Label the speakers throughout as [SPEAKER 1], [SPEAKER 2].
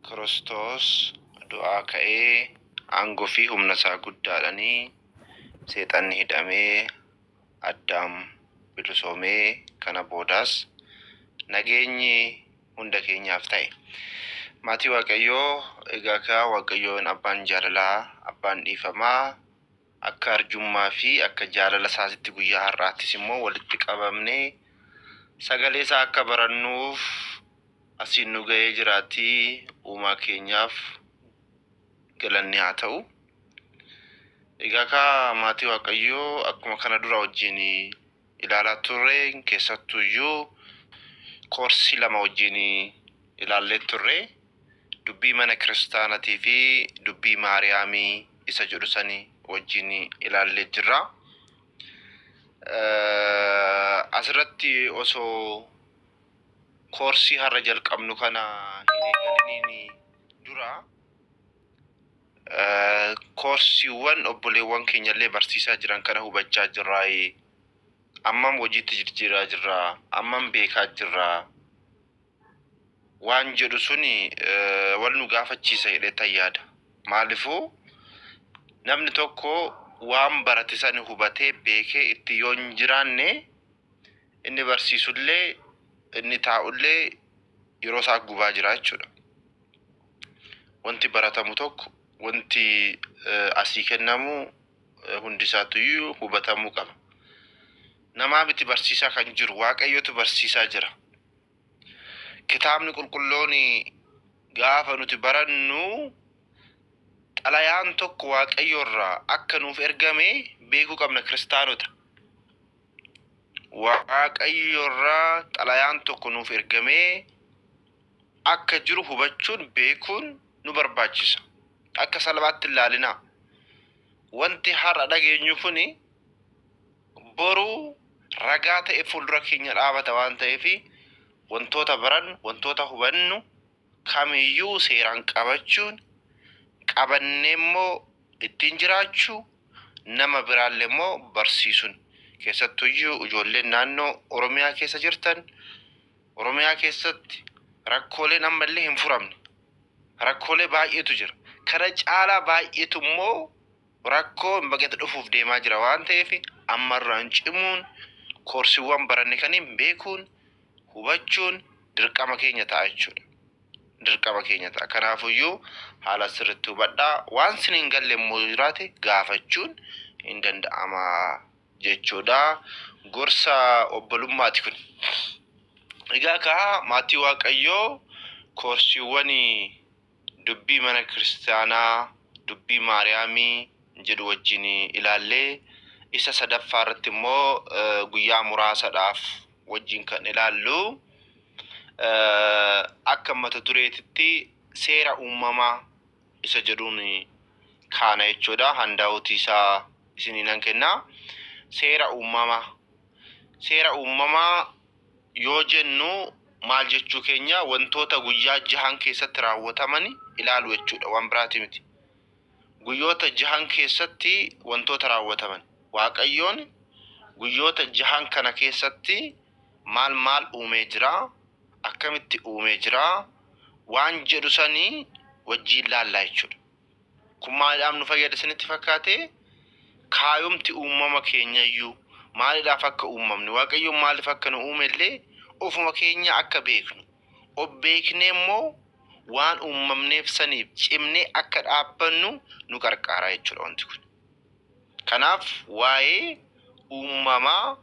[SPEAKER 1] Kiristoos du'aa ka'ee aangoo fi humna isaa guddaadhanii seexanni hidhamee Addaam bilisoomee kana boodaas nageenyi hunda keenyaaf ta'e. Maatii Waaqayyoo egaa kaa Waaqayyoon abbaan jaalalaa abbaan dhiifamaa akka arjummaa fi akka jaalala isaatitti guyyaa har'aattis immoo walitti qabamnee sagalee isaa akka barannuuf asiin nu ga'ee jiraatii uumaa keenyaaf galanni haa ta'u. Egaa kaa maatii Waaqayyoo akkuma kana dura wajjin ilaalaa turre keessattuyyuu koorsii lama wajjin ilaallee turre dubbii mana kiristaanatii fi dubbii Maariyaamii isa jedhu sani wajjin ilaallee jirra. Asirratti osoo koorsii har'a jalqabnu kana hin eegaliniin dura koorsiiwwan obboleewwan keenyallee barsiisaa jiran kana hubachaa jirraayi. Ammam hojiitti jijjiiraa jirraa? Ammam beekaa jirraa? Waan jedhu suni wal nu gaafachiisa jedhee yaada. Maaliifuu namni tokko waan barate sani hubatee beekee itti yoo hin jiraanne inni barsiisullee inni taa'ullee yeroo isaa gubaa jira jechuudha. Wanti baratamu tokko wanti asii kennamu hundi isaatuyyuu hubatamuu qaba. Namaa miti barsiisaa kan jiru Waaqayyotu barsiisaa jira. Kitaabni qulqulluun gaafa nuti barannu xalayaan tokko Waaqayyo irraa akka nuuf ergame beekuu qabna kiristaanota. Waaqayyo irraa xalayaan tokko nuuf ergamee akka jiru hubachuun beekuun nu barbaachisa. Akka salphaatti hin ilaalinaa. Wanti har'a dhageenyu kuni boru ragaa ta'e fuuldura keenya dhaabata waan ta'eef wantoota barannu, wantoota hubannu kamiyyuu seeraan qabachuun qabannee immoo ittiin jiraachuu nama biraallee immoo barsiisuun keessattuyyuu ijoolleen naannoo Oromiyaa keessa jirtan Oromiyaa keessatti rakkooleen ammallee hin furamne. Rakkoolee baay'eetu jira. Kana caalaa baay'eetu immoo rakkoo hin baqate dhufuuf deemaa jira waan ta'eef ammarraan cimuun koorsiiwwan baranne kaniin beekuun hubachuun dirqama keenya ta'a jechuudha. Dirqama keenya ta'a. Kanaafuyyuu haala sirriitti hubadhaa. Waan sin hin galle immoo jiraate gaafachuun hin danda'ama jechuudha. Gorsa obbolummaati kun. Egaa kaa maatii Waaqayyoo koorsiiwwan dubbii mana kiristaanaa dubbii Maariyaamii jedhu wajjin ilaallee isa sadaffaa irratti immoo guyyaa muraasadhaaf wajjin kan ilaallu akka mata dureetitti seera uumamaa isa jedhuun kaana jechuudha. Handaa'uutii isaa isinii nan kenna. Seera uumamaa. Seera uumamaa yoo jennu maal jechuu keenya wantoota guyyaa jahan keessatti raawwataman ilaalu jechuudha. Waan biraati miti. Guyyoota jahan keessatti wantoota raawwataman. Waaqayyoon guyyoota jahan kana keessatti maal maal uumee jira? Akkamitti uumee jira? Waan jedhu sanii wajjin laallaa jechuudha. Kun maaliidhaaf nu fayyada isinitti fakkaate? Kaayomti uumama keenyayyuu maaliidhaaf akka uumamne Waaqayyoon maaliif akka nu uume illee ofuma keenya akka beeknu of beeknee immoo waan uumamneef saniif cimnee akka dhaabbannu nu qarqaara jechuudha wanti kun. Kanaaf waa'ee uumamaa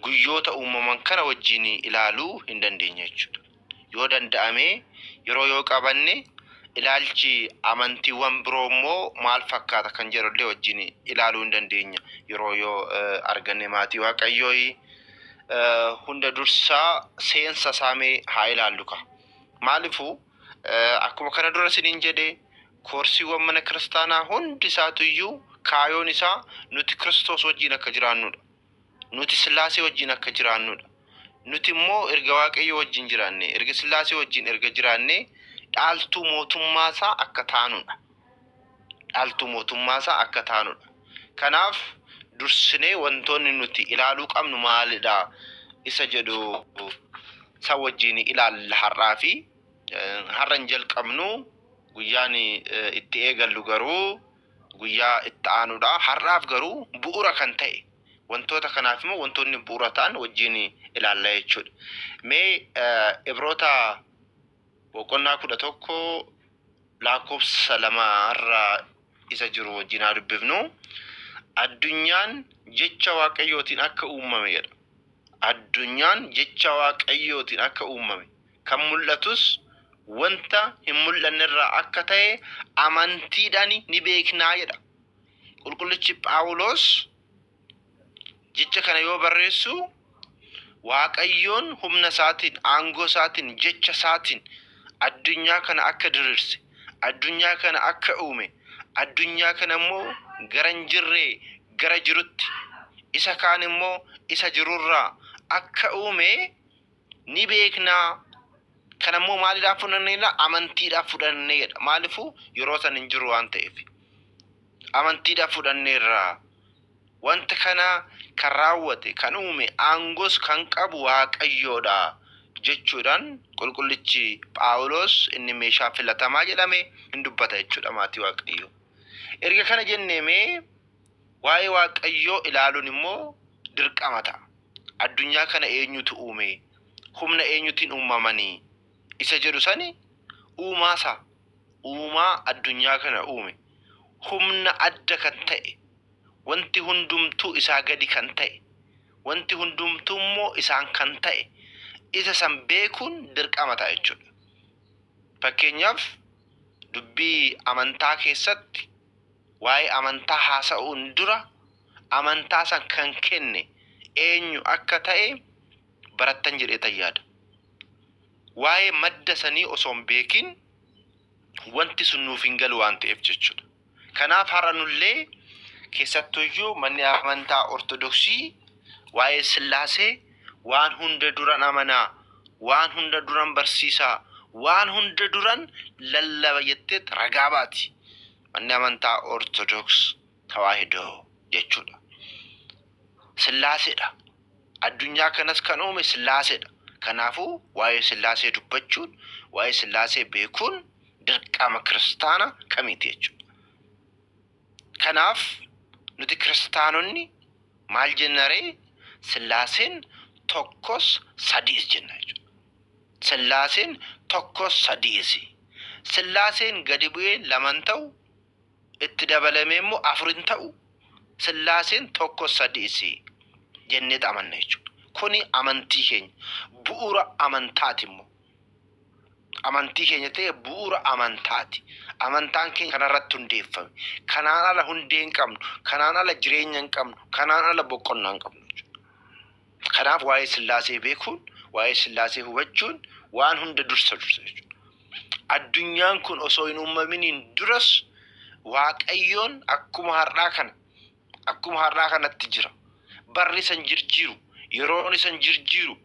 [SPEAKER 1] guyyoota uumaman kana wajjin ilaaluu hin dandeenya jechuudha. Yoo danda'ame yeroo yoo qabanne ilaalchi amantiiwwan biroo immoo maal fakkaata kan jedhullee wajjin ilaaluu hin dandeenya yeroo yoo arganne maatii Waaqayyoo hunda dursaa seensa isaamee haa ilaallu ka. Maaliifuu akkuma kana dura isiniin jedhe koorsiiwwan mana kiristaanaa hundi isaatuyyuu kaayoon isaa nuti Kiristoos wajjin akka jiraannudha. Nuti Sillaasee wajjin akka jiraannudha. Nuti immoo erga Waaqayyo wajjin jiraanne, erga Sillaasee wajjin erga jiraanne dhaaltuu mootummaa isaa akka taanudha. Dhaaltuu mootummaa isaa akka taanudha. Kanaaf dursinee wantoonni nuti ilaaluu qabnu maalidha isa jedhu isa wajjin ilaalla har'aa fi Har'a hin jalqabnu guyyaan itti eegallu garuu guyyaa itti aanudha. Har'aaf garuu bu'uura kan ta'e wantoota kanaaf immoo wantoonni bu'uura ta'an wajjin ilaalla jechuudha. Mee Ibroota boqonnaa 11 lakkoofsa 2 irraa isa jiru wajjin haa dubbifnu. Addunyaan jecha Waaqayyootiin akka uumame jedha. Addunyaan jecha Waaqayyootiin akka uumame, kan mul'atus wanta hin mul'anne irraa akka ta'e amantiidhaan ni beeknaa jedha. Qulqullichi Phaawulos jecha kana yoo barreessu Waaqayyoon humna isaatiin, aangoo isaatiin, jecha isaatiin addunyaa kana akka diriirse, addunyaa kana akka uume, addunyaa kana immoo gara hin jirree gara jirutti, isa kaan immoo isa jirurraa akka uume ni beeknaa. Kana immoo maaliidhaan fudhanneedha? Amantiidhaan fudhanneedha. Maaliifuu yeroo san hin jiru waan ta'eef. Amantiidhaan fudhanneerra. Wanta kana kan raawwate, kan uume, aangoos kan qabu Waaqayyoodha jechuudhaan qulqullichi Phaawulos inni meeshaa filatamaa jedhame hin dubbata jechuudha maatii Waaqayyoo. Erga kana jennee mee waa'ee Waaqayyoo ilaaluun immoo dirqama ta'a. Addunyaa kana eenyutu uume? Humna eenyutiin uumamanii? Isa jedhu sani uumaasaa, uumaa addunyaa kana uume, humna adda kan ta'e, wanti hundumtuu isaa gadi kan ta'e, wanti hundumtuu immoo isaan kan ta'e, isa san beekuun dirqama ta'a jechuudha. Fakkeenyaaf dubbii amantaa keessatti waa'ee amantaa haasa'uun dura amantaa san kan kenne eenyu akka ta'e barattan jedheetan yaada. Waa'ee madda sanii osoo hin beekin wanti sun nuuf hin galu waan ta'eef jechuudha. Kanaaf har'a nullee keessattuyyuu manni amantaa Ortodoksii waa'ee Sillaasee waan hunda duran amanaa, waan hunda duran barsiisaa, waan hunda duran lallaba jetteet ragaa baati. Manni amantaa Ortodoks Tawaahidoo jechuudha. Sillaaseedha. Addunyaa kanas kan uume Sillaaseedha. Kanaafuu waa'ee Sillaasee dubbachuun, waa'ee Sillaasee beekuun dirqama kiristaana kamiiti jechuudha. Kanaaf nuti kiristaanonni maal jenna ree? Sillaaseen tokkos sadiis jenna jechuudha. Sillaaseen tokkos sadiisi. Sillaaseen gadi bu'ee lama hin ta'u, itti dabalamee immoo afur hin ta'u. Sillaaseen tokkos sadiisi jenneet amanna jechuudha. Kuni amantii keenya. Bu'uura amantaati immoo. Amantii keenya ta'e bu'uura amantaati. Amantaan keenya kanarratti hundeeffame. Kanaan ala hundee hin qabnu. Kanaan ala jireenya hin qabnu. Kanaan ala boqonnaa hin qabnu jechuudha. Kanaaf waa'ee Sillaasee beekuun, waa'ee Sillaasee hubachuun waan hunda dursa dursa jechuudha. Addunyaan kun osoo hin uumaminiin duras Waaqayyoon akkuma har'aa kana akkuma har'aa kanatti jira. Barri isa hin jirjiiru, yeroon isa hin jirjiiru,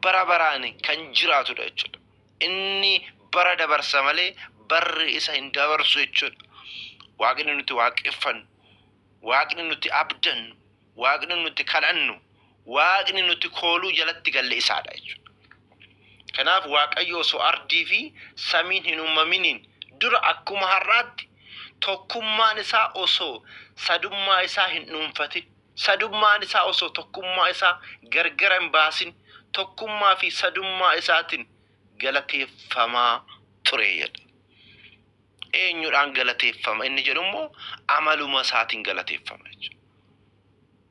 [SPEAKER 1] bara baraan kan jiraatudha jechuudha. Inni bara dabarsa malee barri isa hin dabarsu jechuudha. Waaqni nuti waaqeffannu, Waaqni nuti abdannu, Waaqni nuti kadhannu, Waaqni nuti kooluu jalatti galle isaadha jechuudha. Kanaaf Waaqayyo osoo ardii fi samiin hin uumaminiin dura akkuma har'aatti tokkummaan isaa osoo sadummaa isaa hin dhuunfatin, sadummaan isaa osoo tokkummaa isaa gargara hin baasin, tokkummaa fi sadummaa isaatiin galateeffamaa ture jedha. Eenyudhaan galateeffama inni jedhu immoo amaluma isaatiin galateeffama jechuudha.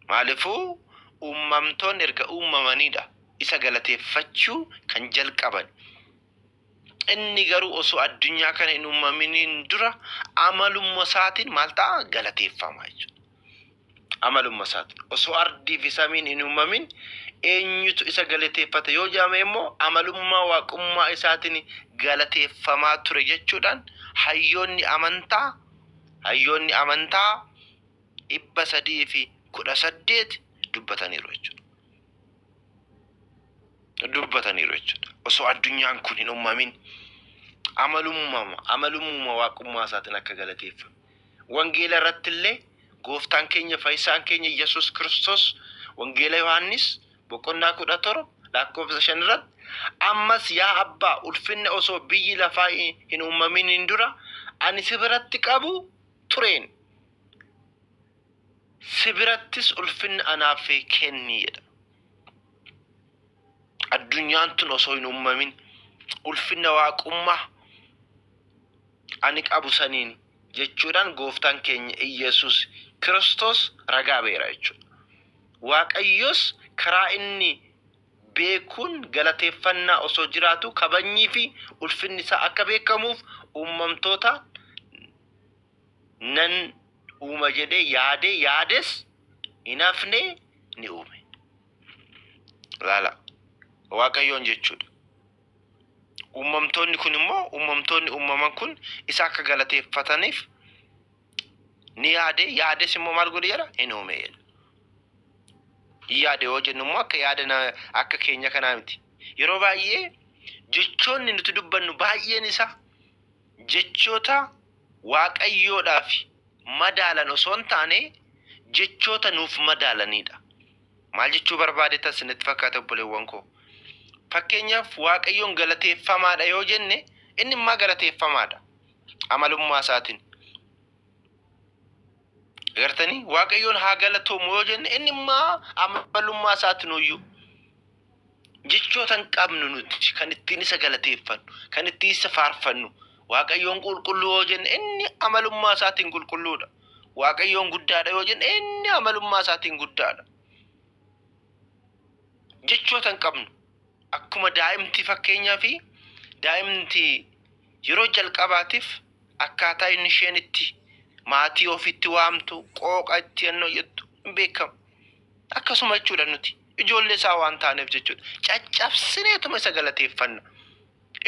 [SPEAKER 1] Maaliifuu uumamtoonni erga uumamaniidha isa galateeffachuu kan jalqaban. Inni garuu osoo addunyaa kana hin uumaminiin dura amaluma isaatiin maal ta'a galateeffama jechuudha. Amaluma isaatiin osoo ardii fi samiin hin uumamin eenyutu isa galateeffata yoo jedhame immoo amalummaa waaqummaa isaatiin galateeffamaa ture jechuudhaan hayyoonni amantaa 318 dubbataniiru jechuudha. Dubbataniiru jechuudha. Osoo addunyaan kun hin uumamin amalummaa waaqummaa isaatiin akka galateeffame. Wangeela irratti illee gooftaan keenya fayyisaan keenya Yesuus Kiristoos Wangeela Yohaannis boqonnaa 17 Lakkoofsa 5 irratti ammas yaa abbaa ulfinna osoo biyyi lafaa hin uumaminiin dura ani si biratti qabu tureen si birattis ulfinna anaaf kenni jedha. Addunyaan tun osoo hin uumamin ulfinna waaqummaa ani qabu saniin jechuudhaan gooftaan keenya Iyyasuus Kiristoos ragaa ba'eera jechuudha. Waaqayyos karaa inni beekuun galateeffannaa osoo jiraatu kabajnii fi ulfinni isaa akka beekamuuf uumamtoota nan uuma jedhee yaadee yaades hin hafne ni uume. Laala Waaqayyoon jechuudha. Uumamtoonni kun immoo uumamtoonni uumaman kun isa akka galateeffataniif ni yaade yaades immoo maal godhe jedha hin uume jedha. Yaade yoo jennu immoo akka yaada akka keenya kanaa miti. Yeroo baay'ee jechoonni nuti dubbannu baay'een isaa jechoota waaqayyoodhaaf madaalan osoo hin taane jechoota nuuf madaalanidha. Maal jechuu barbaade isinitti fakkaata obboleewwan koo? Fakkeenyaaf Waaqayyoon galateeffamaadha yoo jenne inni immoo galateeffamaadha. Amalummaa isaatiin. Agartanii Waaqayyoon haa galatoomu yoo jenne inni immoo amalummaa isaatiin iyyuu jechoota hin qabnu nuti kan ittiin isa galateeffannu, kan ittiin isa faarfannu. Waaqayyoon qulqulluu yoo jenne inni amalummaa isaatiin qulqulluudha. Waaqayyoon guddaadha yoo jenne inni amalummaa isaatiin guddaadha. Jechoota hin qabnu. Akkuma daa'imti fakkeenyaa fi daa'imti yeroo jalqabaatiif akkaataa inni isheen itti maatii ofitti waamtu qooqa itti yennoo jettu hin beekamu. Akkasuma jechuudha nuti ijoollee isaa waan taaneef jechuudha. Caccabsineetuma isa galateeffanna.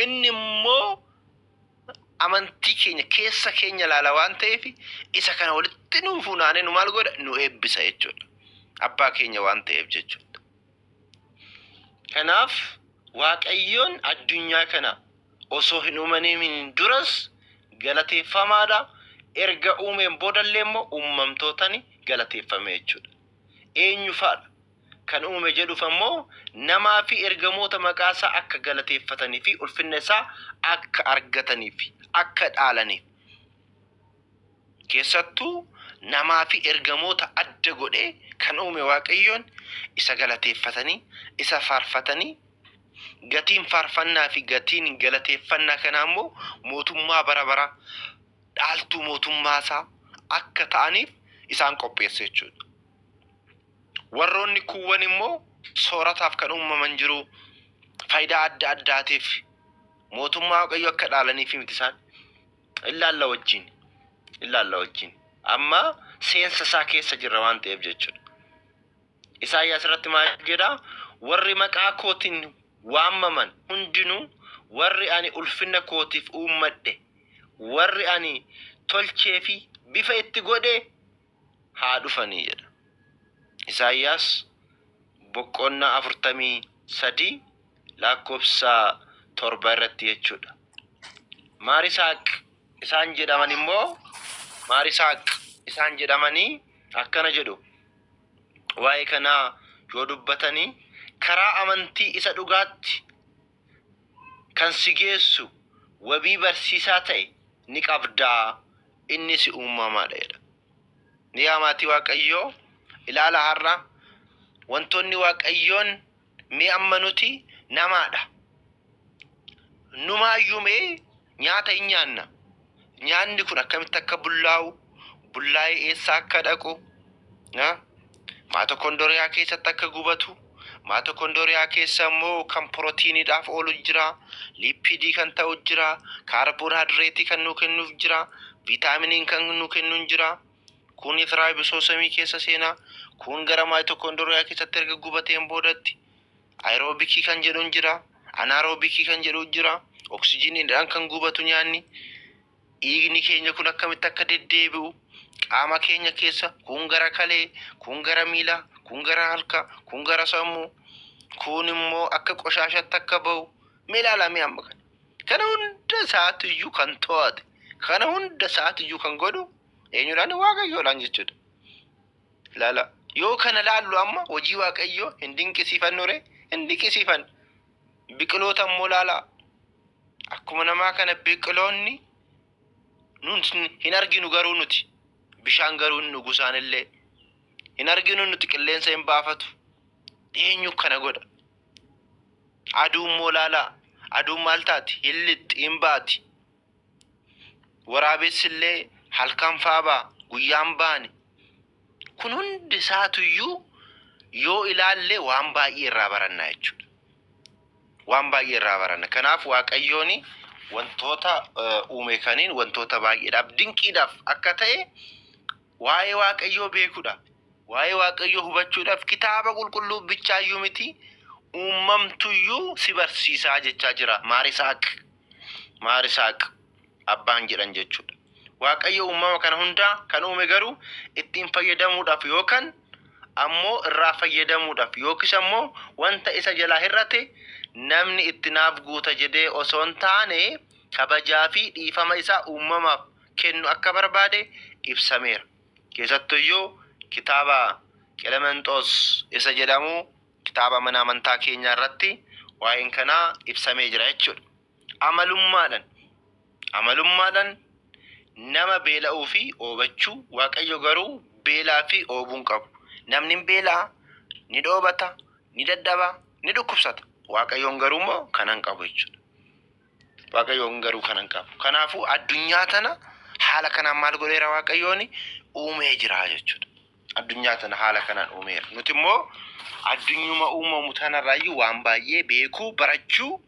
[SPEAKER 1] Inni immoo amantii keenya keessa keenya ilaala waan ta'eef isa kana walitti nuu funaanee nu maal godha nu eebbisa jechuudha. Abbaa keenya waan ta'eef jechuudha. Kanaaf Waaqayyoon addunyaa kana osoo hin uumamiin duras galateeffamaadha. Erga uumeen boodallee immoo uumamtootani galateeffame jechuudha. Eenyu faadha? Kan uume jedhuuf ammoo namaa fi ergamoota maqaa isaa akka galateeffatanii fi ulfinna isaa akka argatanii fi akka dhaalaniif. Keessattuu namaa fi ergamoota adda godhee kan uume Waaqayyoon isa galateeffatanii, isa faarfatanii, gatiin faarfannaa fi gatiin galateeffannaa kanaa immoo mootummaa bara baraa dhaaltuu mootummaa isaa akka ta'aniif isaan qopheesse jechuudha. Warroonni kuuwwan immoo soorataaf kan uumaman jiru, faayidaa adda addaatiif mootummaa Waaqayyoo akka dhaalaniif miti isaan. Ilaalla wajjin. Ilaalla wajjin. Amma seensa isaa keessa jirra waan ta'eef jechuudha. Isaayyaas irratti maal jedhaa? Warri maqaa kootiin waamaman hundinuu warri ani ulfina kootiif uummadhe, warri ani tolchee fi bifa itti godhe haa dhufanii jedha. Isaayyaas boqonnaa 43 lakkoofsa 7 irratti jechuudha. Maarisaaq isaan jedhaman immoo Maarisaaq isaan jedhamanii akkana jedhu. Waa'ee kanaa yoo dubbatanii karaa amantii isa dhugaatti kan si geessu wabii barsiisaa ta'e ni qabdaa inni si uumamaadha jedha. Ni yaa maatii Waaqayyoo ilaala har'a wantoonni Waaqayyoon mee amma nuti namaadha. Numaayyuu mee nyaata hin nyaanna. Nyaanni kun akkamitti akka bullaa'u, bullaa'ee eessa akka dhaqu, maatokondoriyaa keessatti akka gubatu, maatokondoriyaa keessa immoo kan pirootiiniidhaaf oolu jira, liipidii kan ta'u jira, kaarboonhaayidireetii kan nuu kennuuf jira, viitaaminiin kan nuu kennuun jira. Kun raayibosoomii keessa seenaa, kun gara maatokondoriyaa keessatti erga gubateen boodatti aeroobikii kan jedhuun jira, anaeroobikii kan jedhu jira, oksijiiniidhaan kan gubatu nyaanni. Dhiigni keenya kun akkamitti akka deddeebi'u qaama keenya keessa kun gara kalee, kun gara miilaa, kun gara harkaa, kun gara sammuu, kun immoo akka qoshaashatti akka ba'u mee ilaalaa amma kana. Kana hunda isaatiyyuu kan to'ate, kana hunda isaatiyyuu kan godhu eenyudhaan Waaqayyoodhaan jechuudha. Ilaala yoo kana laallu amma hojii Waaqayyoo hin dinqisiifannu ree Hin dinqisiifan. Biqiloota immoo ilaalaa. Akkuma namaa kana biqiloonni nun hin arginu garuu nuti. Bishaan garuu hin dhugu isaanillee. Hin arginu nuti qilleensa hin baafatu. Eenyu kana godha? Aduu immoo ilaalaa. Aduun maal taati? Hin lixxi, hin baati. Waraabessi illee halkan faa ba'a, guyyaan baane. Kun hundi isaatuyyuu yoo ilaalle waan baay'ee irraa baranna jechuudha. Waan baay'ee irraa baranna. Kanaaf Waaqayyoon wantoota uume kaniin wantoota baay'eedhaaf dinqiidhaaf akka ta'e waa'ee Waaqayyoo beekuudha. Waa'ee Waaqayyoo hubachuudhaaf kitaaba qulqulluu bichaayyuu miti uumamtuyyuu si barsiisaa jechaa jira. Maarisaaq. Maarisaaq abbaan jedhan jechuudha. Waaqayyo uumama kana hundaa kan uume garuu ittiin fayyadamuudhaaf yookaan ammoo irraa fayyadamuudhaaf yookiis ammoo wanta isa jalaa hir'ate namni itti naaf guuta jedhee osoo hin taane kabajaa fi dhiifama isaa uumamaaf kennu akka barbaade ibsameera. Keessattuyyuu kitaaba Qelemenxoos isa jedhamu kitaaba mana amantaa keenyaa irratti waa'een kanaa ibsamee jira jechuudha. Amalummaadhaan amalummaadhaan nama beela'uu fi oobachuu Waaqayyo garuu beelaa fi oobuu hin qabu. Namni hin beela'a, ni dhoobata, ni dadhaba, ni dhukkubsata. Waaqayyoon garuu immoo kana hin qabu jechuudha. Waaqayyoon garuu kana hin qabu. Kanaafuu addunyaa tana haala kanaan maal godheera Waaqayyoon uumee jira jechuudha. Addunyaa tana haala kanaan uumeera. Nuti immoo addunyuma uumamu tanarraayyuu waan baay'ee beekuu, barachuu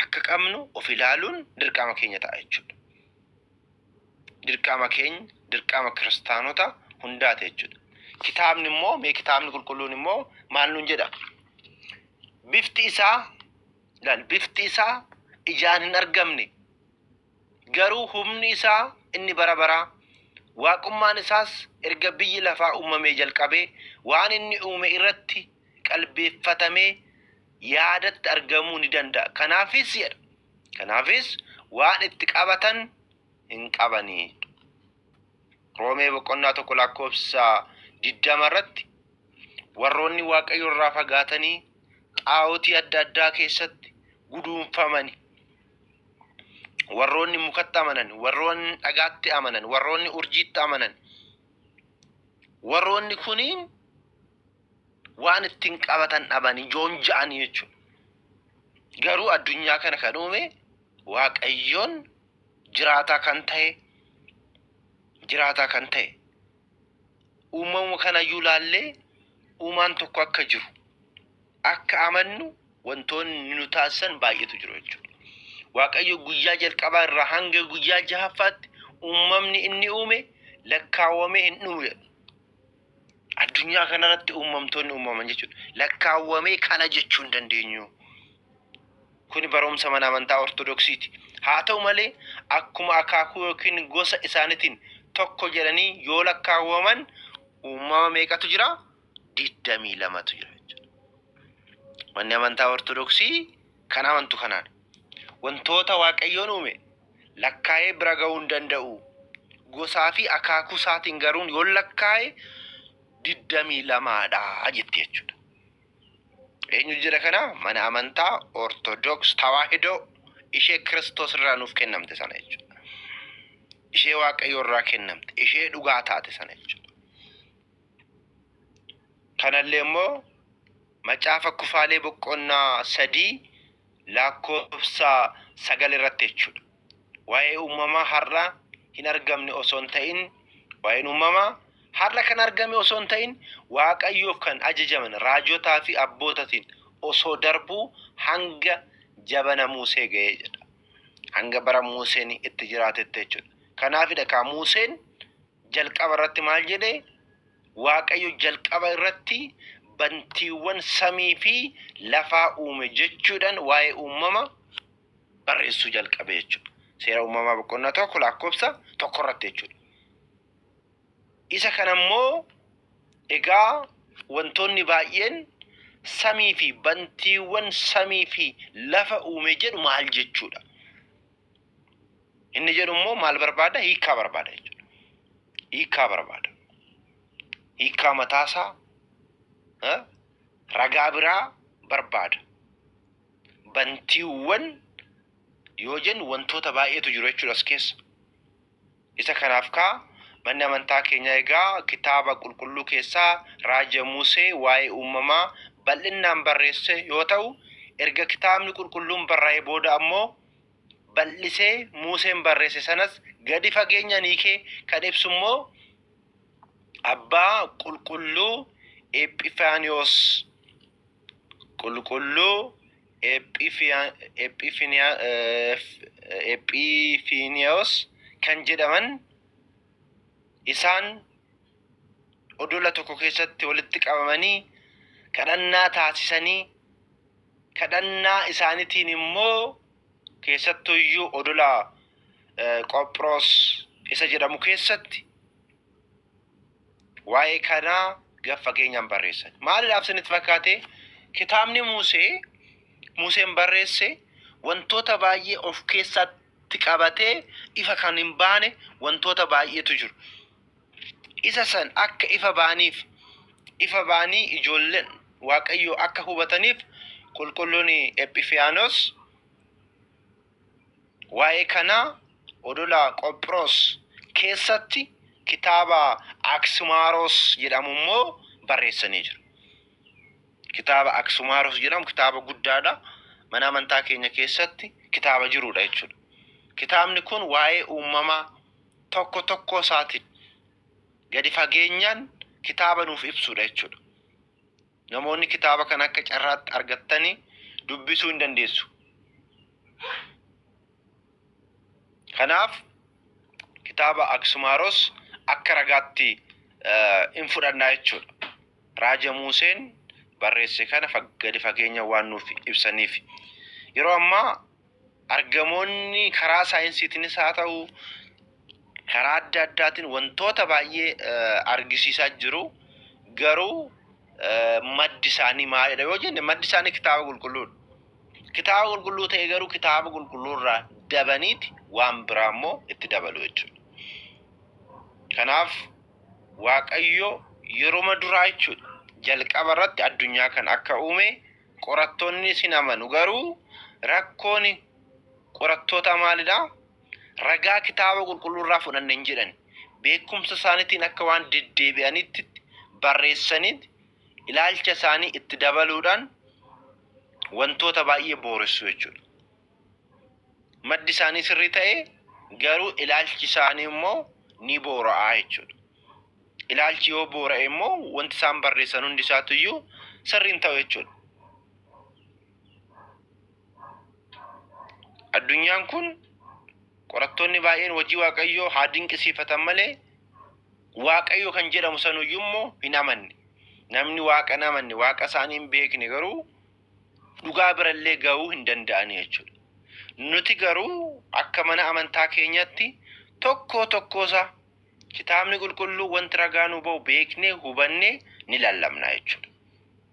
[SPEAKER 1] akka qabnu of ilaaluun dirqama keenya ta'a jechuudha. Dirqama keenya, dirqama kiristaanota hundaati jechuudha. Kitaabni immoo, mee kitaabni qulqulluun immoo maal nuun jedha? Bifti isaa, ilaali, bifti isaa ijaan hin argamne, garuu humni isaa inni bara baraa, waaqummaan isaas erga biyyi lafaa uumamee jalqabee waan inni uume irratti qalbeeffatamee yaadatti argamuu ni danda'a. Kanaafis jedha. Kanaafis waan itti qabatan hin qabanii. Roomee boqonnaa 1 lakkoofsa 20 irratti warroonni Waaqayyo irraa fagaatanii xaa'otii adda addaa keessatti guduunfamani. Warroonni mukatti amanan, warroonni dhagaatti amanan, warroonni urjiitti amanan, warroonni kuniin waan ittiin qabatan dhabanii joonja'anii jechuudha. Garuu addunyaa kana kan uume Waaqayyoon jiraataa kan ta'e jiraataa kan ta'e uumama kanayyuu laallee uumaan tokko akka jiru akka amannu wantoonni nu taasisan baay'eetu jiru jechuudha. Waaqayyo guyyaa jalqabaa irraa hanga guyyaa jahaffaatti uumamni inni uume lakkaawwamee hin dhumu jedha. Addunyaa kanarratti uumamtoonni uumaman jechuudha. Lakkaawwamee kana jechuu hin dandeenyu. Kuni barumsa mana amantaa Ortodoksiiti. Haa ta'u malee akkuma akaakuu yookiin gosa isaaniitiin tokko jedhanii yoo lakkaawwaman uumama meeqatu jira? 22tu jira jechuudha. Manni amantaa Ortodoksii kan amantu kanaan. Wantoota Waaqayyoon uume lakkaa'ee bira ga'uu hin danda'u. Gosaa fi akaakuu isaatiin garuu yoon lakkaa'e 22 dha jetti jechuudha. Eenyu jedha kana? Mana amantaa Ortodoks Tawaahidoo ishee Kiristoos irraa nuuf kennamte sana jechuudha. Ishee Waaqayyo irraa kennamte, ishee dhugaa taate sana jechuudha. Kanallee immoo macaafa Kufaalee boqonnaa 3 lakkoofsa 9 irratti jechuudha. Waa'ee uumamaa har'a hin argamne osoo hin ta'in, waa'een uumamaa har'a kan argame osoo hin ta'in, Waaqayyoof kan ajajaman raajotaa fi abbootatiin osoo darbuu hanga jabana Muusee ga'ee jedha. Hanga bara Muuseen itti jiraatetti jechuudha. Kanaafidha kaa Muuseen jalqaba irratti maal jedhe? Waaqayyo jalqaba irratti bantiiwwan samii fi lafaa uume jechuudhaan waa'ee uumama barreessuu jalqabe jechuudha. Seera uumamaa boqonnaa 1 lakkoofsa 1 irratti jechuudha. Isa kana immoo egaa wantoonni baay'een samii fi bantiiwwan samii fi lafa uume jedhu maal jechuudha? Inni jedhu immoo maal barbaada? Hiikkaa barbaada jechuudha. Hiikkaa barbaada. Hiikkaa mataasaa ragaa biraa barbaada. Bantiiwwan yoo jennu wantoota baay'eetu jiru jechuudha as keessa. Isa kanaaf kaa manni amantaa keenyaa egaa kitaaba qulqulluu keessaa raaja Musee waa'ee uumamaa bal'innaan barreesse yoo ta'u, erga kitaabni qulqulluun barraa'ee booda ammoo bal'isee Museen barreesse sanas gadi fageenyaan hiikee kan ibsu immoo abbaa qulqulluu Ephifaaniyoos qulqulluu Ephifiiniyoos kan jedhaman isaan odola tokko keessatti walitti qabamanii kadhannaa taasisanii kadhannaa isaaniitiin immoo keessattuyyuu odola Qophiroos isa jedhamu keessatti waa'ee kanaa gad fageenyaan barreessan. Maaliidhaaf isinitti fakkaate? Kitaabni Museen barreesse wantoota baay'ee of keessatti qabatee ifa kan hin baane wantoota baay'eetu jiru. Isa san akka ifa ba'aniif, ifa ba'anii ijoolleen Waaqayyoo akka hubataniif qulqulluun Ephifiyaanoos waa'ee kanaa odola Qophiroos keessatti kitaaba Aksumaaroos jedhamu immoo barreessanii jiru. Kitaaba Aksumaaroos jedhamu kitaaba guddaadha. Mana amantaa keenya keessatti kitaaba jirudha jechuudha. Kitaabni kun waa'ee uumamaa tokko tokkoo isaatiin gadi fageenyaan kitaaba nuuf ibsudha jechuudha. Namoonni kitaaba kana akka carraatti argattanii dubbisuu hin dandeessu. Kanaaf kitaaba Aksumaaros akka ragaatti hin fudhannaa jechuudha. Raaja Museen barreesse kana gadi fageenya waan nuuf ibsaniif. Yeroo ammaa argamoonni karaa saayinsiitiinis haa ta'u karaa adda addaatiin wantoota baay'ee argisiisaa jiru. Garuu maddi isaanii maalidha yoo jenne maddi isaanii kitaaba qulqulluudha. Kitaaba qulqulluu ta'e garuu kitaaba qulqulluu irraa dabaniiti waan biraa immoo itti dabalu jechuudha. Kanaaf Waaqayyo yeroma duraa jechuudha jalqaba irratti addunyaa kana akka uume qorattoonnis hin amanu garuu rakkoon qorattoota maalidha? Ragaa kitaaba qulqulluu irraa fudhanne hin jedhan. Beekumsa isaaniitiin akka waan deddeebi'anitti barreessanitti ilaalcha isaanii itti dabaluudhaan wantoota baay'ee booressu jechuudha. Maddi isaanii sirrii ta'e garuu ilaalchi isaanii immoo ni boora'a jechuudha. Ilaalchi yoo boora'e immoo wanti isaan barreessan hundi isaatu iyyuu sirrii hin ta'u jechuudha. Addunyaan kun qorattoonni baay'een hojii Waaqayyoo haa dinqisiifatan malee Waaqayyo kan jedhamu sanuyyuu immoo hin amanne. Namni Waaqa hin amanne, Waaqa isaanii hin beekne garuu dhugaa birallee ga'uu hin danda'ani jechuudha. Nuti garuu akka mana amantaa keenyatti tokkoo tokkoosaa kitaabni qulqulluu wanti ragaa nu ba'u beeknee hubannee ni lallabna jechuudha.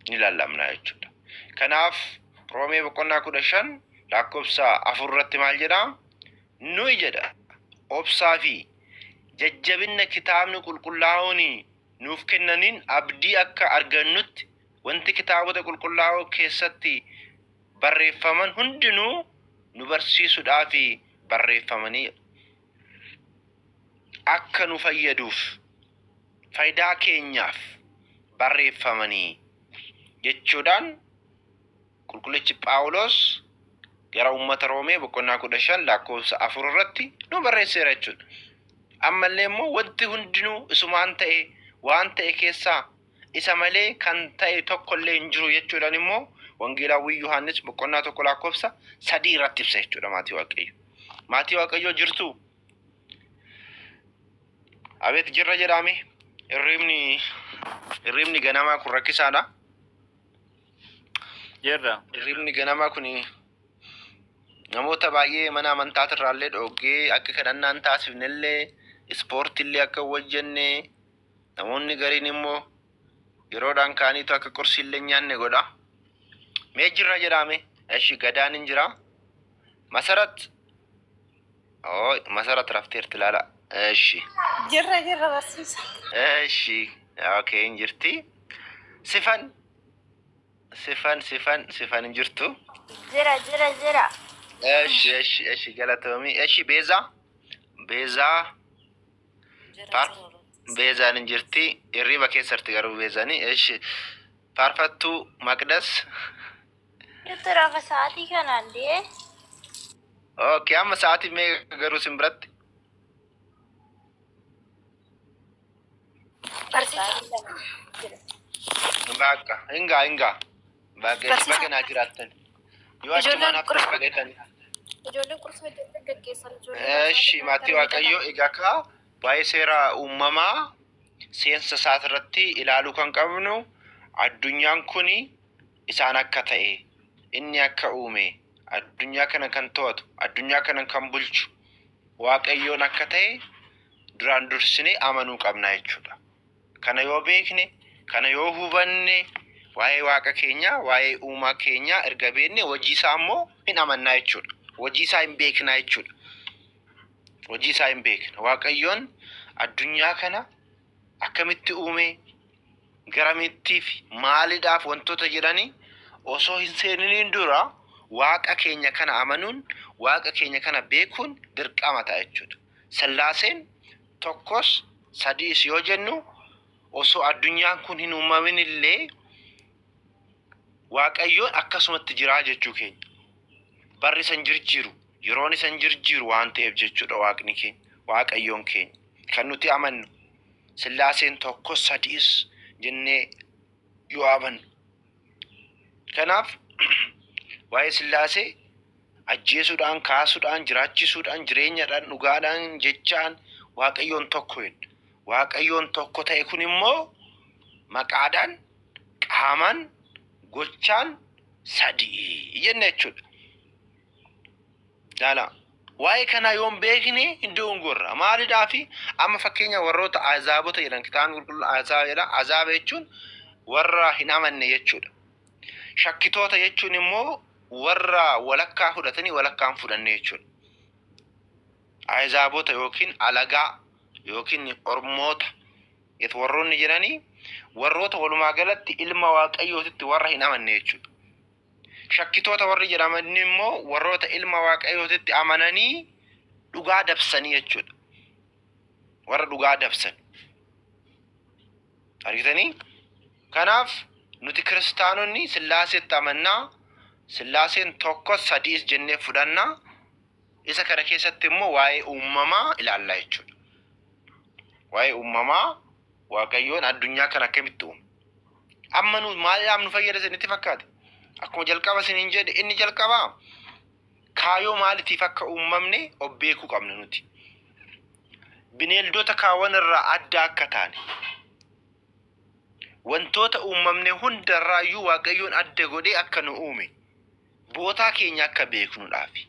[SPEAKER 1] Ni lallabna jechuudha. Kanaaf Roomee boqonnaa 15 lakkoofsa 4 irratti maal jedhaa? Nuyi jedha obsaa fi jajjabinna kitaabni qulqullaa'oon nuuf kennaniin abdii akka argannutti wanti kitaabota qulqullaa'oo keessatti barreeffaman hundinuu nu barsiisuudhaaf barreeffamanii akka nu fayyaduuf faayidaa keenyaaf barreeffamanii jechuudhaan qulqullichi Phaawulos gara uummata Roomee boqonnaa 15 lakkoofsa 4 irratti nu barreesseera jechuudha. Ammallee immoo wanti hundinuu isumaan ta'e waan ta'e keessaa isa malee kan ta'e tokkollee hin jiru jechuudhaan immoo Wangeelaawwii Yohaannis boqonnaa 1 lakkoofsa 3 irratti ibsa jechuudha maatii Waaqayyo. Maatii Waaqayyoo jirtuu? Abeet jirra jedhaame. Hirribni ganamaa kun rakkisaadha.
[SPEAKER 2] Jirra.
[SPEAKER 1] Hirribni ganamaa kun namoota baay'ee mana amantaatirraallee dhoggee akka kadhannaa hin taasifnellee ispoortiillee akka hin hojjenne namoonni gariin immoo yeroodhaan ka'aniitu akka qursiillee hin nyaanne godha. Mee jirra jedhaame. Eshi gadaan hin jira. Masarat. Oo Masarat rafteerti ilaala. Eshi.
[SPEAKER 3] Jirra jirra barsiisa.
[SPEAKER 1] Eshi. Okay hin jirti. Sifan. Sifan, Sifan, Sifan hin jirtu.
[SPEAKER 2] Jira, jira, jira.
[SPEAKER 1] Eshi, eshi, eshi, galatoomii. Eshi, Beezaa. Beezaa.
[SPEAKER 3] Jira.
[SPEAKER 1] Faar
[SPEAKER 3] Jira.
[SPEAKER 1] Beezaan hin jirti. Hirriba keessatti garuu Beezaani. Eshi, Faarfattuu Maqdas.
[SPEAKER 2] Jirtu rafa sa'aatii kanaan dee.
[SPEAKER 1] Okay, amma sa'aatii meeqa garuu isin biratti?
[SPEAKER 4] Barsiisa.
[SPEAKER 2] Jira.
[SPEAKER 1] Bakka, hingaa, hingaa. Bakka, eshi,
[SPEAKER 4] Barsiisa.
[SPEAKER 1] baga naa jiraattan. Yoo achumaan
[SPEAKER 4] Ijoolleen
[SPEAKER 1] haftan
[SPEAKER 4] qursa
[SPEAKER 1] bagatani.
[SPEAKER 4] ijoolleen qursa hojjetan gaggeessan ijoolleen
[SPEAKER 1] Eshi, maatii Waaqayyoo, egaa kaa waa'ee seera uumamaa seensa isaati irratti ilaaluu kan qabnu, addunyaan kun isaan akka ta'e, inni akka uume, addunyaa kana kan to'atu, addunyaa kana kan bulchu Waaqayyoon akka ta'e duraan dursinee amanuu qabna jechuudha. Kana yoo beekne, kana yoo hubanne, waa'ee Waaqa keenyaa, waa'ee uumaa keenyaa erga beekne, hojii isaa immoo hin amannaa jechuudha. Hojii isaa hin beeknaa jechuudha. Hojii isaa hin beekna. Waaqayyoon addunyaa kana akkamitti uume, garamittii fi maaliidhaaf wantoota jedhanii osoo hin seeniniin dura Waaqa keenya kana amanuun, Waaqa keenya kana beekuun dirqama ta'a jechuudha. Sillaaseen tokkos sadiis yoo jennu, osoo addunyaan kun hin uumamin illee Waaqayyoon akkasumatti jiraa jechuu keenya. Barri isa hin jirjiiru, yeroon isa hin jirjiiru waan ta'eef jechuudha. Waaqni keenya, Waaqayyoon keenya kan nuti amannu, Sillaaseen tokkos sadiis jennee yoo amannu. Kanaaf waa'ee Sillaasee ajjeesuudhaan, kaasuudhaan, jiraachisuudhaan, jireenyadhaan, dhugaadhaan, jechaan Waaqayyoon tokko jenna. Waaqayyoon tokko ta'e kun immoo maqaadhaan, qaamaan, gochaan sadii jenna jechuudha. Ilaala. Waa'ee kanaa yoo hin beekne hin dogongorra. Maalidhaafi? Amma fakkeenya warroota azaabota jedhan, kitaabni qulqulluun azaaba jedha. Azaaba jechuun warra hin amanne jechuudha. Shakkitoota jechuun immoo warra walakkaa fudhatanii walakkaa hin fudhanne jechuudha. Azaabota yookiin alagaa yookiin ormoota warroonni jedhanii warroota walumaa galatti ilma Waaqayyootitti warra hin amanne jechuudha. Shakkitoota warri jedhaman immoo warroota ilma Waaqayyootitti amananii dhugaa dabsanii jechuudha. Warra dhugaa dabsan. Argitanii? Kanaaf nuti kiristaanonni Sillaaseetti amannaa, Sillaaseen tokkos sadiis jennee fudhannaa. Isa kana keessatti immoo waa'ee uumamaa ilaallaa jechuudha. Waa'ee uumamaa, Waaqayyoon addunyaa kana akkamitti uume? Amma nu maaliidhaaf nu fayyada isinitti fakkaate? Akkuma jalqaba isiniin jedhe, inni jalqabaa kaayoo maaliitiif akka uumamne of beekuu qabna nuti. Bineeldota kaawwan irraa adda akka taane, wantoota uumamne hundarraayyuu Waaqayyoon adda godhee akka nu uume, bootaa keenya akka beeknuudhaafi.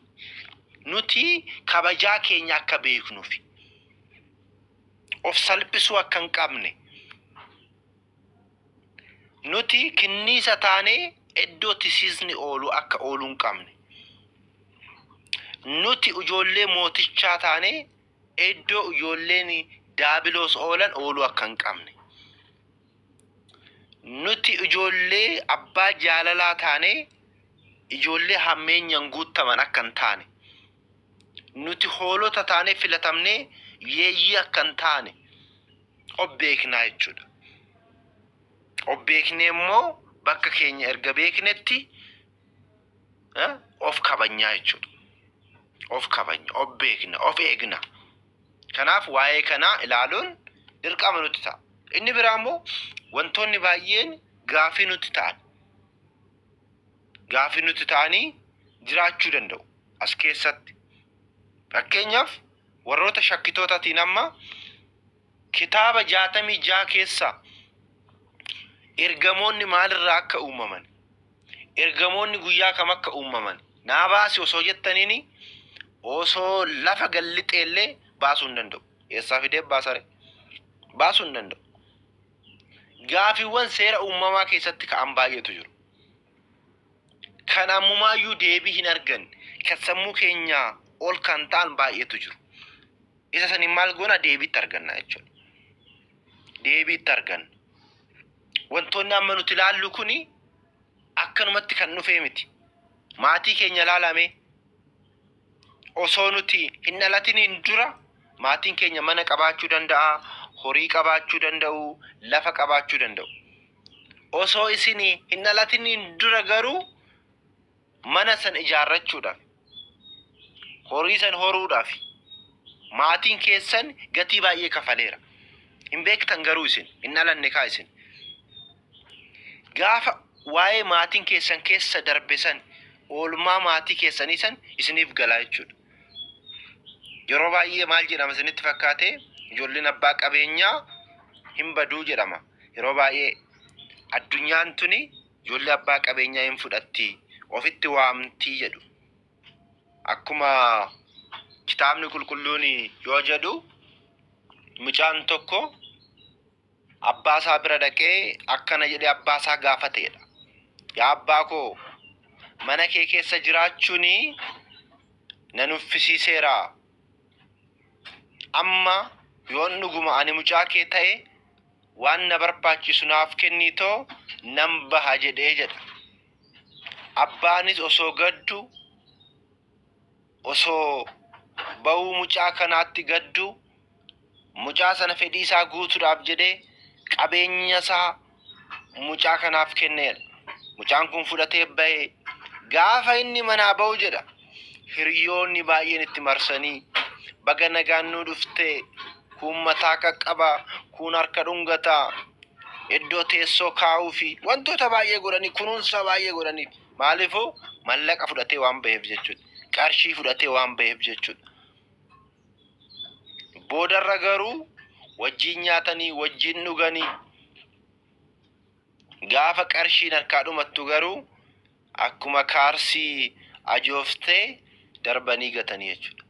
[SPEAKER 1] Nuti kabajaa keenya akka beeknuufi. Of salphisuu akka hin qabne. Nuti kinniisa taanee iddoo tisiisni oolu akka ooluu hin qabne. Nuti ijoollee mootichaa taanee iddoo ijoolleen daabiloos oolan ooluu akka hin qabne. Nuti ijoollee abbaa jaalalaa taanee ijoollee hammeenyaan guuttaman akka hin taane. Nuti hoolota taanee filatamnee yeeyyii akka hin taane of beeknaa jechuudha. Of beeknee immoo bakka keenya erga beeknetti of kabajnaa jechuudha. Of kabajna, of beekna, of eegna. Kanaaf waa'ee kanaa ilaaluun dirqama nutti ta'a. Inni biraa immoo wantoonni baay'een gaafii nutti ta'an. Gaafii nutti ta'anii jiraachuu danda'u as keessatti. Fakkeenyaaf warroota shakkitootaatiin amma kitaaba 66 keessaa ergamoonni maalirraa akka uumaman, ergamoonni guyyaa kam akka uumaman naa baasi osoo jettaniini, osoo lafa gallixeellee baasuu hin danda'u. Eessaa fidee baasare? Baasuu hin danda'u. Gaafiiwwan seera uumamaa keessatti ka'an baay'eetu jiru. Kan ammumaayyuu deebii hin arganne, kan sammuu keenyaa ol kan ta'an baay'eetu jiru. Isa saniin maal goona? Deebiitti arganna jechuudha. Deebiitti arganna. Wantoonni amma nuti ilaallu kuni Akkanumatti kan dhufee miti. Maatii keenya ilaalame osoo nuti hin dhalatiniin dura maatiin keenya mana qabaachuu danda'a, horii qabaachuu danda'u, lafa qabaachuu danda'u. Osoo isin hin dhalatiniin dura garuu mana san ijaarrachuudhaaf, horii san horuudhaaf maatiin keessan gatii baay'ee kafaleera. Hin beektan garuu isin hin dhalanne kaa isin. Gaafa waa'ee maatiin keessan keessa darbe san oolmaa maatii keessanii san isiniif galaa jechuudha. Yeroo baay'ee maal jedhama isinitti fakkaate? Ijoolleen abbaa qabeenyaa hin baduu jedhama. Yeroo baay'ee addunyaan tuni ijoollee abbaa qabeenyaa hin fudhatti, ofitti waamtii jedhu. Akkuma kitaabni qulqulluun yoo jedhu mucaan tokko abbaa isaa bira dhaqee akkana jedhee abbaa isaa gaafateedha. Yaa abbaa koo, mana kee keessa jiraachuun na nuffisiiseera. Amma yoon dhuguma ani mucaa kee ta'e waan na barbaachisu naaf kennitoo nan baha jedhee jedha. Abbaanis osoo gaddu, osoo ba'uu mucaa kanaatti gaddu, mucaa sana fedhii isaa guutuudhaaf jedhee qabeenya isaa mucaa kanaaf kenneedha. Mucaan kun fudhatee ba'ee gaafa inni manaa ba'u jedha. Hiriyoonni baay'een itti marsanii baga nagaan nu dhuftee, kun mataa qaqqaba, kun harka dhungataa, iddoo teessoo kaa'uu fi wantoota baay'ee godhanii kunuunsa baay'ee godhanii. Maaliifuu? Mallaqa fudhatee waan ba'eef jechuudha. Qarshii fudhatee waan ba'eef jechuudha. Boodarra garuu wajjin nyaatanii wajjin dhuganii gaafa qarshiin harkaa dhumattu garuu akkuma kaarsii ajooftee darbanii gatanii jechuudha.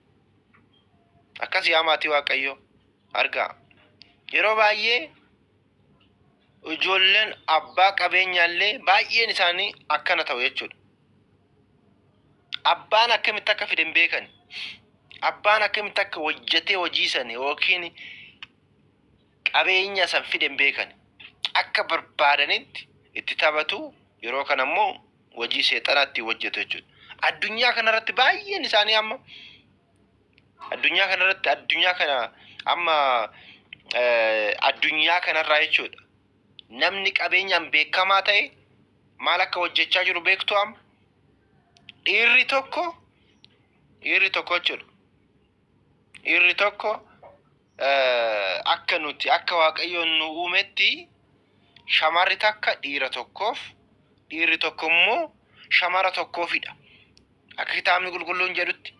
[SPEAKER 1] Akkas yaa maatii Waaqayyoo argaa. Yeroo baay'ee ijoolleen abbaa qabeenyaallee baay'een isaanii akkana ta'u jechuudha. Abbaan akkamitti akka fide hin beekan. Abbaan akkamitti akka hojjetee hojii san yookiin qabeenya san fide hin beekan. Akka barbaadanitti itti taphatu, yeroo kana immoo hojii seexanaa ittiin hojjetu jechuudha. Addunyaa kanarratti baay'een isaanii amma addunyaa kanarratti addunyaa kana amma addunyaa kanarraa jechuudha. Namni qabeenyaan beekamaa ta'e maal akka hojjechaa jiru beektu amma? Dhiirri tokko jechuudha. Dhiirri tokko akka nuti akka Waaqayyoon nu uumetti shamarri takka dhiira tokkoof, dhiirri tokko immoo shamara tokkoofidha. Akka kitaabni qulqulluun jedhutti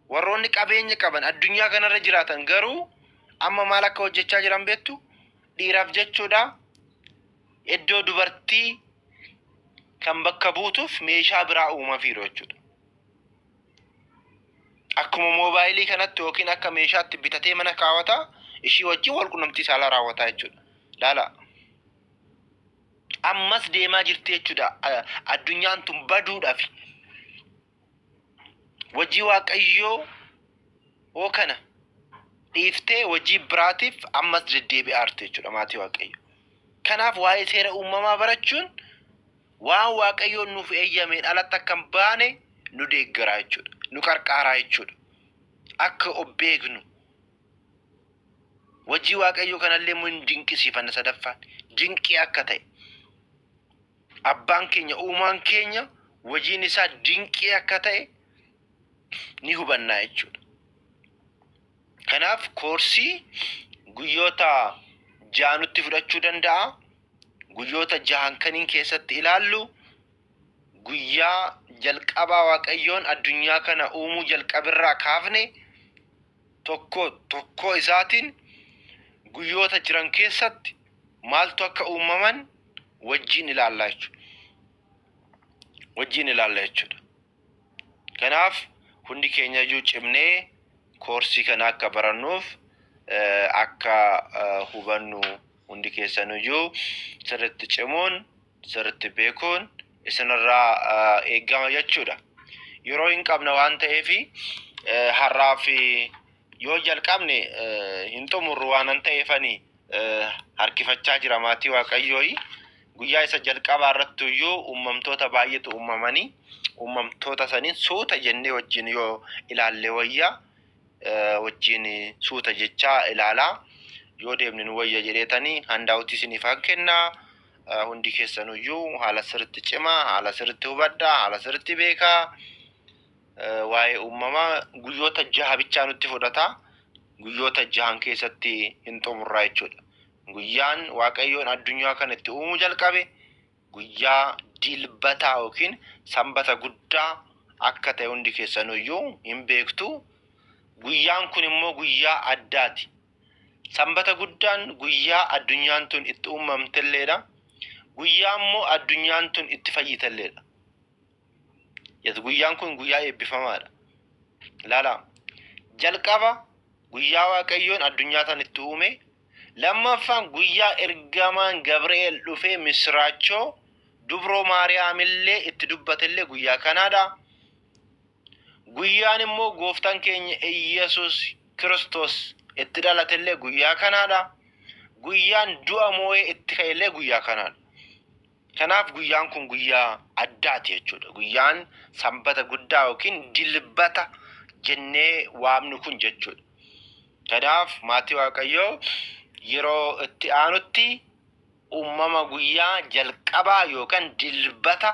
[SPEAKER 1] warroonni qabeenya qaban addunyaa kanarra jiraatan garuu amma maal akka hojjechaa jiran beektu? Dhiiraaf jechuudha iddoo dubartii kan bakka buutuuf meeshaa biraa uumafiiru jechuudha. Akkuma moobaayilii kanatti yookiin akka meeshaatti bitatee mana kaawwataa ishii wajjin wal qunnamtii saalaa raawwataa jechuudha. Laala. Ammas deemaa jirti jechuudha. Addunyaan tun baduudhaaf. Hojii Waaqayyoo hoo kana dhiiftee hojii biraatiif ammas deddeebi'aa jirti jechuudha maatii Waaqayyoo. Kanaaf waa'ee seera uumamaa barachuun waan Waaqayyoon nuuf eeyyameen alatti akka hin baane nu deeggaraa jechuudha. Nu qarqaaraa jechuudha. Akka of beeknu. Hojii Waaqayyoo kanallee immoo hin dinqisiifanna sadaffaan. Dinqii akka ta'e. Abbaan keenya uumaan keenya hojiin isaa dinqii akka ta'e ni hubannaa jechuudha. Kanaaf koorsii guyyoota 6 nutti fudhachuu danda'a. Guyyoota jahan kaniin keessatti ilaallu guyyaa jalqabaa Waaqayyoon addunyaa kana uumuu jalqabirraa kaafne tokko tokko isaatiin guyyoota jiran keessatti maaltu akka uumaman wajjin ilaallaa jechuudha. Wajjin ilaalla jechuudha. Kanaaf hundi keenya iyyuu cimnee koorsii kana akka barannuuf akka hubannu hundi keessaniyyuu sirriitti cimuun sirriitti beekuun isinirraa eegama jechuudha. Yeroo hin qabne waan ta'eef har'aaf yoo jalqabne hin xumurru waan ta'eefani harkifachaa jira maatii Waaqayyooyi. Guyyaa isa jalqabaa irratti iyyuu uumamtoota baay'eetu uumamanii, uumamtoota saniin suuta jennee wajjin yoo ilaalle wayya, wajjin suuta jechaa ilaalaa yoo deemne nu wayya jedheetanii handaawutii isiniif haa kennaa. Hundi keessanuyyuu haala sirriitti cimaa, haala sirriitti hubadhaa, haala sirriitti beekaa. Waa'ee uumamaa guyyoota 6 bichaa nutti fudhata. Guyyoota 6n keessatti hin xumurraa jechuudha. Guyyaan Waaqayyoon addunyaa kana itti uumuu jalqabe guyyaa dilbataa yookiin sanbata guddaa akka ta'e hundi keessanuyyuu hin beektu. Guyyaan kun immoo guyyaa addaati. Sanbata guddaan guyyaa addunyaan tun itti uumamtelleedha. Guyyaa immoo addunyaan tun itti fayyitelleedha. Yes, guyyaan kun guyyaa eebbifamaadha. Ilaalaa. Jalqaba guyyaa Waaqayyoon addunyaa tan itti uume. Lammaffaan guyyaa ergamaan Gabri'eel dhufee misiraachoo dubroo Maariyaamillee itti dubbatellee guyyaa kanaadha. Guyyaan immoo gooftaan keenya Iyyasuus Kiristoos itti dhalatellee guyyaa kanaadha. Guyyaan du'a moo'ee itti ka'ellee guyyaa kanaadha. Kanaaf guyyaan kun guyyaa addaati jechuudha. Guyyaan sanbata guddaa yookiin dilbata jennee waamnu kun jechuudha. Kanaaf maatii Waaqayyoo, yeroo itti aanutti uumama guyyaa jalqabaa yookaan dilbata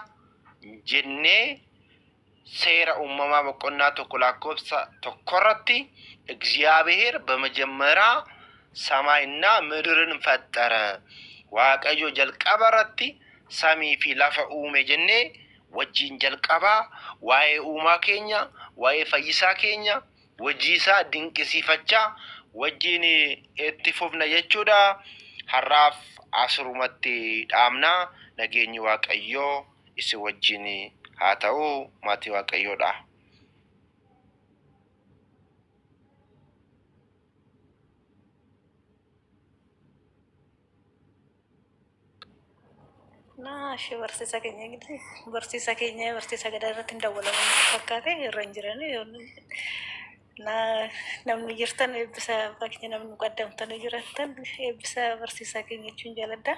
[SPEAKER 1] jennee seera uumamaa boqonnaa 1 lakkoofsa 1 irratti እግዚአብሔር በመጀመሪያ ሰማይና ምድርን ፈጠረ Waaqayyo jalqaba irratti samii fi lafa uume jennee wajjin jalqabaa waa'ee uumaa keenya, waa'ee fayyisaa keenya, hojii isaa dinqisiifachaa wajjin itti fufna jechuudha. Har'aaf asirumatti dhaabna. Nageenyi Waaqayyoo isin wajjin haa ta'u, maatii Waaqayyoodha.
[SPEAKER 5] Naa ishee barsiisaa keenya gidi barsiisaa keenya barsiisaa gadaa irratti hin dawwalamu natti fakkaate irra hin jirani. Naa namni jirtan eebbisa abbaa keenya, namni muqaddamtanii jiraattan eebbisa barsiisaa keenya jechuun jaaladha.